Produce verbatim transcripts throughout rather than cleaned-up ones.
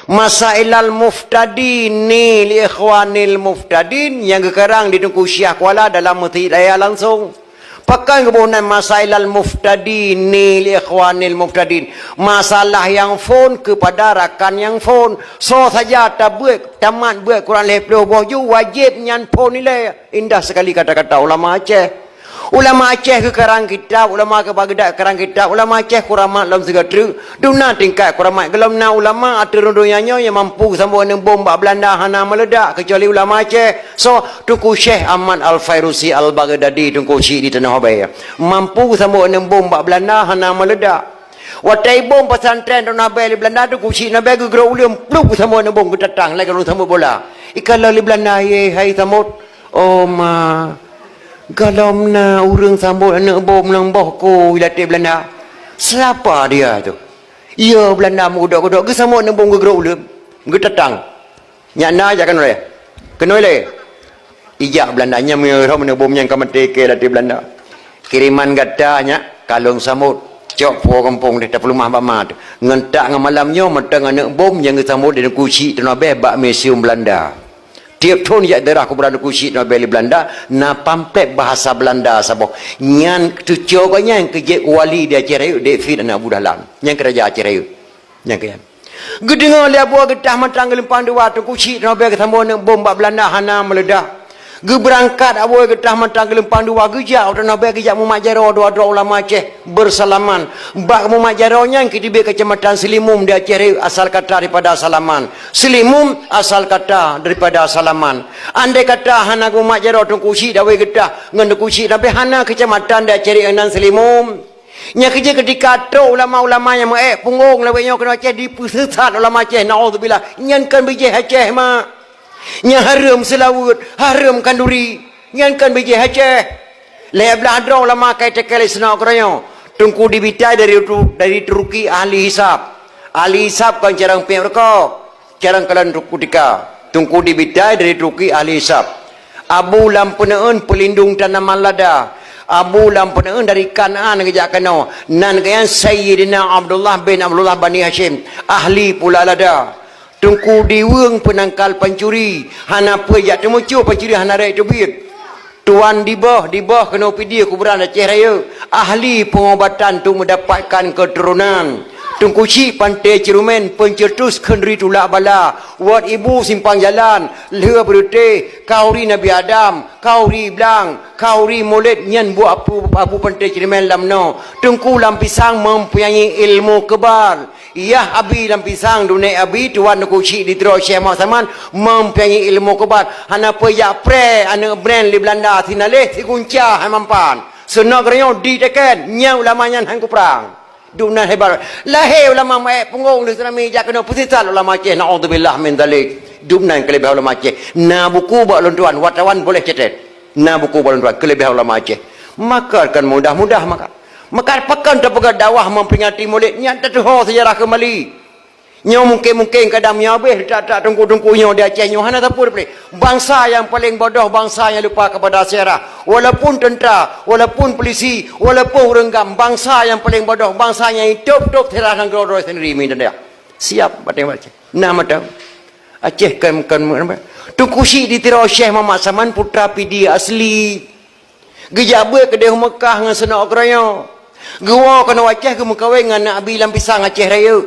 Masailal Muftadin ni li ikhwanil muftadin nyang geukarang di Teungku Syiah Kuala dalam Meuseujid Raya langsong. Pakon geuboh nan Masailal Muftadin ni li ikhwanil muftadin? Masalah nyang phon keupada rakan nyang phon. Soe saja tabeuet, tamat beuet kurang lhèe ploh boh ju, wajéb nyan phon ilèe. Indah sekali kata-kata ulama Aceh. Ulama Aceh geukarang kitab, ulama Baghdad geukarang kitab, ulama Aceh kuramat lom sigoe treuk. Dum na tingkat kuramat gohlom na ulama ateueh rhueng donya nyoe nyang mampu geusambot aneuk bom bak Beulanda hana meuledak keucuali ulama Aceh. Soe? Teungku Syekh Ahmad Al-Fairusi Al-Baghdadi, Teungku Chik di Tanoh Abee. Mampu geusambot aneuk bom bak Beulanda hana meuledak. Watèe bom pesantren Tanoh Abee lé Beulanda, Teungku Chik Tanoh Abee geugrôp u leuen, plup, geusambot aneuk bom geutatang lagèe ureueng sambot bola. Ikalon lé Beulanda, "Ye, hai sambot." Oh ma, gohlom na ureueng sambot aneuk bom ngon boh kôi lam até Beulanda. Siapa dia tu? Iya, Beulanda meugeudok-geudok, geusambot aneuk bom geugrôp u leuen, geutatang. Nyak na jak keunoe lé. Keunoe lé. Ijak Beulanda nyan meunyoe aneuk bom nyan ka maté keu lam até Beulanda. Kiriman gata nyak ka lôn sambot. Cok puwoe gampông deh, tapeuleumah bak ma teuh. Ngon tak ngon malam nyoe mantong aneuk bom nyang geusambot di Teungku Chik Tanoh Abee bak museum Beulanda. Tiep thon jak daerah kuburan Teungku Chik Tanoh Abee lé Beulanda, na pamflet bahasa Beulanda saboh. Nyan teucok gobnyan keu jeuet wali di Aceh Rayeuk, David aneuk Abu Dahlan. Nyan keu raja Aceh Rayeuk. Nyan keu nyan. Geudeungoe lé Abu Geutah mantong geulumpang dua, Teungku Chik Tanoh Abee geusambot aneuk bom bak Beulanda hana meuledak. Geubeurangkat Abu Geutah mantong geulumpang dua, geujak u Tanoh Abee, geujak mumat jaroe dua droe ulama Aceh beusalaman. Bak mumat jaroe nyan geuteubiet keucamatan Seulimum di Aceh Rayeuk, asal kata daripada salaman. Seulimum asal kata daripada salaman. Andai kata hana geumumat jaroe Teungku Chik Abu Geutah ngon Teungku Chik Tanoh Abee, hana keucamatan di Aceh Rayeuk nan Seulimum. Nyan keuh jeuet keutika trok ulama-ulama nyang meu-ék punggong lawét nyoe keunoe Aceh, dipeuseusat ulama Aceh, naudzubillah. Nyan kon bijéh Aceh, mak. Nyan hareuem seulaweuet, hareuem khanduri. Nyan kon bijéh Aceh. Lhèe blaih droe ulama ka itékèl lé Seunok Keurayoe. Teungku Dibitai dari Tu-, dari Turki, ahli hisab. Ahli hisab kon carông piep rukok. Carông kalon Teungku Tika. Teungku Dibitai dari Turki, ahli hisab. Abu Lam Peuneuen, peulindong tanaman lada. Abu Lam Peuneuen dari Kanaan geujak keunoe. Nan geuh nyan Sayyidina Abdullah bin Abdullah Bani Hasyim, ahli pula lada. Teungku Diweueng, peunangkal pancuri. Hana peue jak teumucue, pancuri hana rhot teubiet. Tuan Diboh, Diboh keunoe Pidie, kuburan Aceh Rayeuk, ahli peungobatan untuk meudapatkan keuturonan. Teungku Chik, Panté Ceurumen, peuncetus khanduri tulak bala, Wat Ibu, simpang jalan, lheueh beureutéh, khanduri Nabi Adam, khanduri blang, khanduri Maulid, nyan buet Abu, Abu Panté Ceurumen lam noe. Teungku Lam Pisang mempunyai ilmu kebal. Yah Abi Lam Pisang, dunek Abi, tuan Teungku Chik di Tiro Syekh Muhammad Saman, mempunyai ilmu kebal. Hana peue jak preh aneuk bren lé Beulanda, sinaleh sigunca hai mampan. Seunok Keurayoe diteken, nyan ulama nyan han kuprang. Dum nan hebat. Lahé ulama meu-ék punggong di Seulami jak keunoe, peusisat ulama Aceh, naudzubillah min dzalik. Dum nan keuleubeh ulama Aceh. Na buku bak lôn tuan, wartawan boleh catat. Na buku bak lôn tuan, keuleubeh ulama Aceh. Maka kon mudah-mudah maka. Maka pakon tapeugah dakwah memperingati Maulid, nyan tateuho sejarah keumbali. Nyoe mungken-mungken kadang meunyoe habéh that-that teungku-teungku nyoe di Aceh nyoe hana sapeue dipeuléh. Bansa nyang paleng bodoh, bansa nyang lupa kepada sejarah. Walaupun tentara, walaupun polisi, walaupun ureueng gam, bansa nyang paleng bodoh, bansa nyang itôp-tôp sejarah nanggroe droe sendiri, mi tanda. Siap bateng Aceh. Nah, mata. Aceh kan, kan, Teungku Chik di Tiro Syekh Muhammad Saman, putra Pidie asli. Geujak beuet keudeh u Meukah ngon Seunok Keurayoe. Geuwoe keunoe Aceh geumeukawen ngon aneuk Abi Lam Pisang Aceh Rayeuk.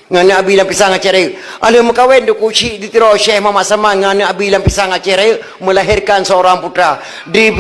Ngon aneuk Abi Lam Pisang Aceh Rayeuk. Alheuh meukawen Teungku Chik di Tiro Syekh Muhammad Saman ngon aneuk Abi Lam Pisang Aceh Rayeuk, melahirkan seorang putra. Di,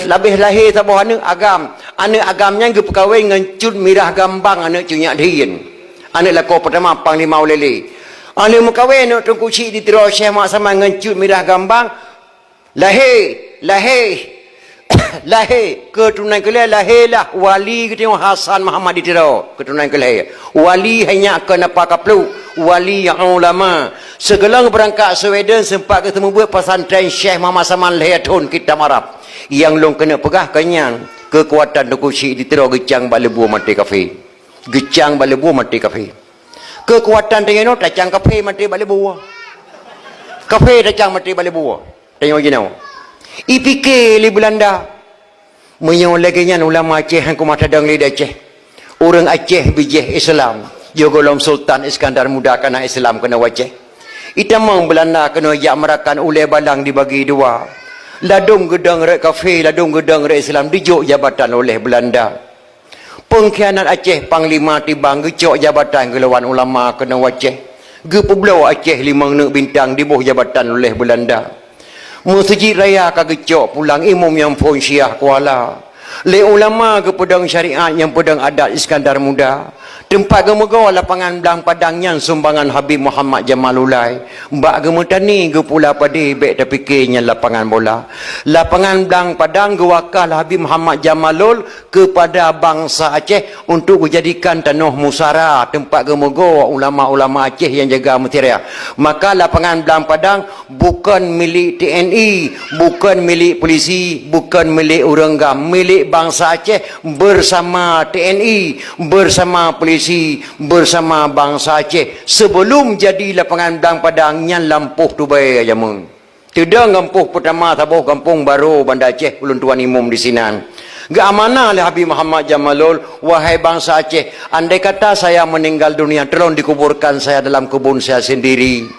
labeh lahé saboh aneuk agam. Aneuk agam nyan geupeukawen ngon Cut Mirah Gambang, aneuk Cut Nyak Dhien. Aneuk lakoe peutama Panglima Ulèe Lheue. Alheuh meukawen aneuk Teungku Chik di Tiro Syekh Muhammad Saman ngon Cut Mirah Gambang, lahé, lahé, lahé, keuturonan keulhèe lahé lah wali geutanyoe Hasan Muhammad di Tiro, keuturonan keulhèe. Wali hai nyak keu napa kapluek, wali ulama. Sigohlom beurangkat Sweden seumpat geuteumeubeuet pesantren Syekh Muhammad Saman lhèe thon kitab Arab. Nyang lôn keuneuk peugah keu nyan, keukuatan Teungku Chik di Tiro geucang bak leubue maté kafé. Geucang bak leubue maté kafé. Keukuatan tanyoe tacang kafé maté bak leubue. Kafé tacang maté bak leubue. Tanyoe jinoe. Ipike lé Beulanda. Meunyoe lagèe nyan ulama Aceh han keumah tadong lé di Aceh. Ureueng Aceh bijéh Islam. Jih gohlom Sultan Iskandar Muda ka na Islam keunoe u Aceh. Itamong Beulanda keunoe jak meurakan ulèe balang dibagi dua. Ladôm geudong rot kafé, ladôm geudong rot Islam, dijok jabatan oleh Beulanda. Peungkhianat Aceh, Panglima Tibang geucok jabatan geulawan ulama keunoe u Aceh. Geupeubloe Aceh limong neuk bintang diboh jabatan oleh Beulanda. Meuseujid raya ka geucok pulang imum nyang phôn Syiah Kuala. Lé ulama geupeudong syariat nyang peudong adat Iskandar Muda. Teumpat geumeugoe lapangan Blang Padang nyan sumbangan Habib Muhammad Jamalulai. Bak geumeutani geupula padé bèk tapike nyan lapangan bola. Lapangan Blang Padang geuwakah lé Habib Muhammad Jamalul keupada bansa Aceh untuk geujadikan tanoh musara teumpat geumeugoe ulama-ulama Aceh nyang jaga meuseujid raya. Maka lapangan Blang Padang bukon milék T N I, bukon milék polisi, bukon milék ureueng GAM, milék bansa Aceh bersama T N I, bersama polisi, bersama bansa Aceh. Sebelum jadi lapangan Blang Padang nyan lampôh Tubai jameun. Teudong gampông peutama saboh gampông Baro Banda Aceh, ulôn tuan imum disinan. Geuamanah lé Habib Muhammad Jamalul, "Wahai bansa Aceh, andai kata saya meninggal dunia, tolong dikuburkan saya dalam kebun saya sendiri."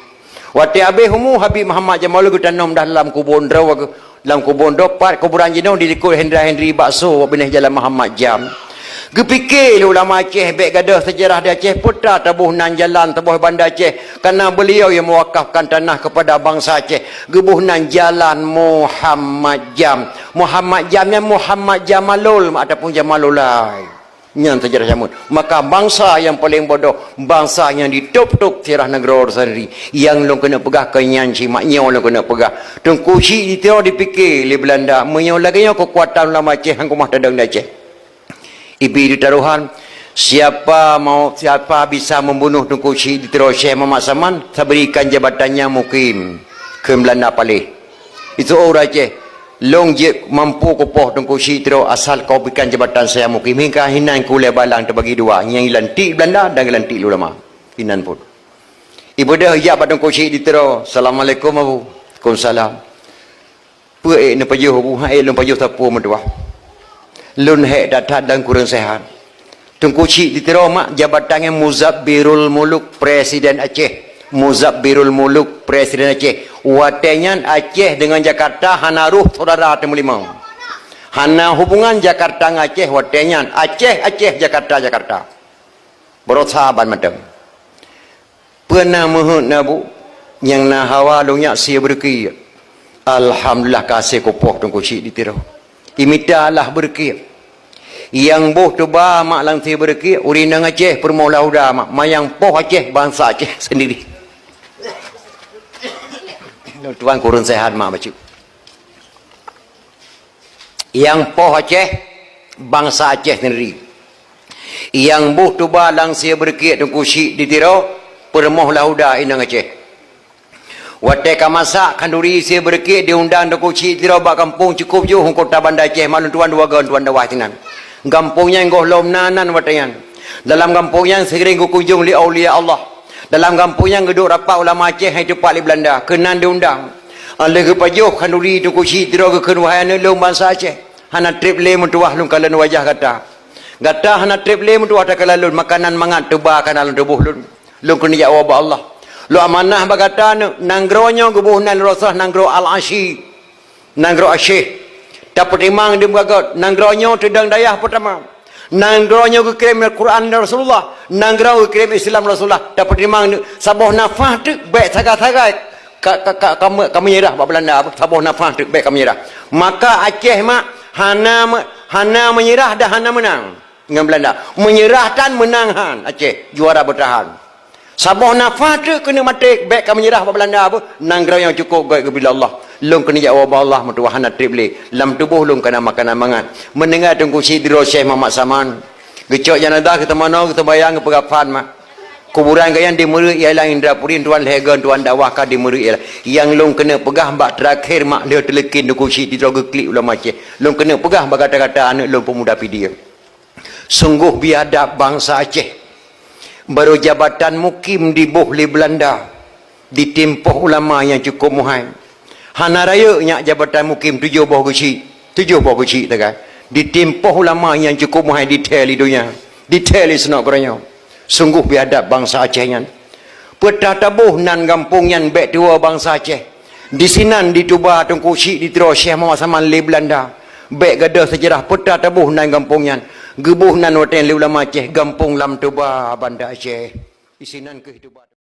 Watèe abéh umu Habib Muhammad Jamalul geutanom dah lam kubon droe, lam kubon droe pat kuburan jinoe di likot Hendra Hendri Bakso, binéh Jalan Muhammad Jam. Geupike lé ulama Aceh bèk gadôh seujarah di Aceh, peue ta taboh nan jalan saboh Banda Aceh, karena beliau yang mewakafkan tanah kepada bangsa Aceh, geuboh nan Jalan Muhammad Jam. Muhammad Jam nyan Muhammad Jamalul ataupun Jamalulai. Nyan seujarah jameun. Maka bansa nyang paleng bodoh, bansa nyang ditôb-tôb sirah nanggroe sendiri. Nyang lôn keuneuk peugah keu nyan cit, mak nyoe lôn keuneuk peugah. Teungku Chik di Tiro dipike lé Beulanda, meunyoe lagèe nyoe keukuatan ulama Aceh, han keumah tadong di Aceh. Ibi di tarohan, siapa mau, siapa bisa membunuh Teungku Chik di Tiro Syekh Muhammad Saman, saya berikan jabatannya mukim. Kheun Beulanda paléh. Itu ureueng Aceh, lôn jeuet mampu kupoh Teungku Chik di Tiro asal kau berikan jabatan saya mukim. Hingga hinan kulèe balang teubagi dua, nyang geulantik Beulanda dan geulantik ulama. Hinan phôn. Ibeudôh ijak bak Teungku Chik di Tiro, "Assalamualaikum, Abu." "Waalaikumsalam." "Peue ék neupajoh, Abu?" "Han ék lôn pajoh sapeue meutuah. Lôn hék that-that dan kureueng seuhat." Teungku Chik di Tiro mak jabatan nyan Muzabbirul Muluk, Presiden Aceh. Muzabbirul Muluk, Presiden Aceh. Watèe nyan Aceh deungon Jakarta hana roh syedara teumeulimong. Hana hubungan Jakarta ngon Aceh watèe nyan. Aceh, Aceh, Jakarta, Jakarta. Baroesa ban mantong. Peue na meuheuet na, Bu? Nyang na hawa lôn nyak sie beureukiek. Alhamdulillah ka sie kupoh Teungku Chik di Tiro. Imita lah beureukiek. Nyang boh tuba mak lam sie beureukiek, ureueng inong Aceh peurumoh Lahuda mak, manyang poh Aceh bansa Aceh sendiri. Tuan kureueng seuhat mak bacut. Nyang poh Aceh, bansa Aceh sendiri. Nyang boh tuba lam sie beureukiek Teungku Chik di Tiro, peurumoh Lahuda inong Aceh. Watèe ka masak khanduri sie beureukiek diundang Teungku Chik di Tiro bak gampông cukôp jiôh u kota Banda Aceh, mak lôn tuan dua goe tuan dakwah sinan. Gampông nyan gohlom na nan watèe nyan. Dalam gampông nyan seuring geukunjong lé aulia Allah. Dalam gampông nyan geuduek rapat ulama Aceh nyang teupat lé Beulanda, keunan diundang. Lheueh geupajoh khanduri Teungku Chik di Tiro geukheun, "Wahai aneuk lôn bansa Aceh, hana treb lé meutuah lôn kalon wajah gata. Gata hana treb lé meutuah takalon lôn, makanan mangat tuba ka na lam tuboh lôn. Lôn keuneuk jak woe bak Allah. Lôn amanah bak gata aneuk, nanggroe nyoe geuboh nan lôn rasa nanggroe Al-Asyi." Nanggroe Aceh. Tapeutimang di meugagot, nanggroe nyoe teudong dayah peutama. Nanggroe nyoe geukirém Al-Quran dari Rasulullah. Nanggroe geukirém Islam Rasulullah. Tapeutimang di saboh nafah teuk bèk sagai-sagai ka, ka, ka, ka me-, ka meunyeurah bak Beulanda. Saboh nafah teuk bèk ka meunyeurah. Maka Aceh mak hana me-, hana meunyeurah dan hana meunang ngon Beulanda. Meunyeurah tan, meunang han, Aceh juara beutahan. Saboh nafah teuk keuneuk maté, bèk ka meunyeurah bak Beulanda beuh. Nanggroe nyang cukôp göt geubri lé Allah. Lôn keuneuk jak woe bak Allah meutuah hana treb lé. Lam tuboh lôn ka na makanan mangat. Meuninggai Teungku Chik di Tiro Syekh Muhammad Saman. Geucok janazah geuteumanoe, geuteumbayang, geupeugah phan mak. Kuburan gobnyan di Meureue ialah Indrapuri, tuan lhèe goe tuan dakwah ka di Meureue ialah. Nyang lôn keuneuk peugah bak teurakhé mak lheueh teuleukin Teungku Chik di Tiro geuklik ulama Aceh. Lôn keuneuk peugah bak gata-gata aneuk lôn peumuda Pidie. Sunggoh biadab bansa Aceh. Barô jabatan mukim diboh lé Beulanda, ditimpoh ulama nyang cukôp meuhai. Hana rayeuk nyak jabatan mukim tujoh boh geuchik, tujoh boh geuchik tagai. Ditimpoh ulama nyang cukôp meuhai dithèe lé donya, dithèe lé seunok geutanyoe. Sunggoh biadab bansa Aceh nyan. Peutah taboh nan gampông nyan bék tuwoe bansa Aceh. Disinan dituba Teungku Chik di Tiro Syekh Muhammad Saman lé Beulanda. Bék gadôh seujarah peutah taboh nan gampông nyan. Geuboh nan watée lé ulama Aceh gampông Lam Toba Banda Aceh. Disinan keuh tuba.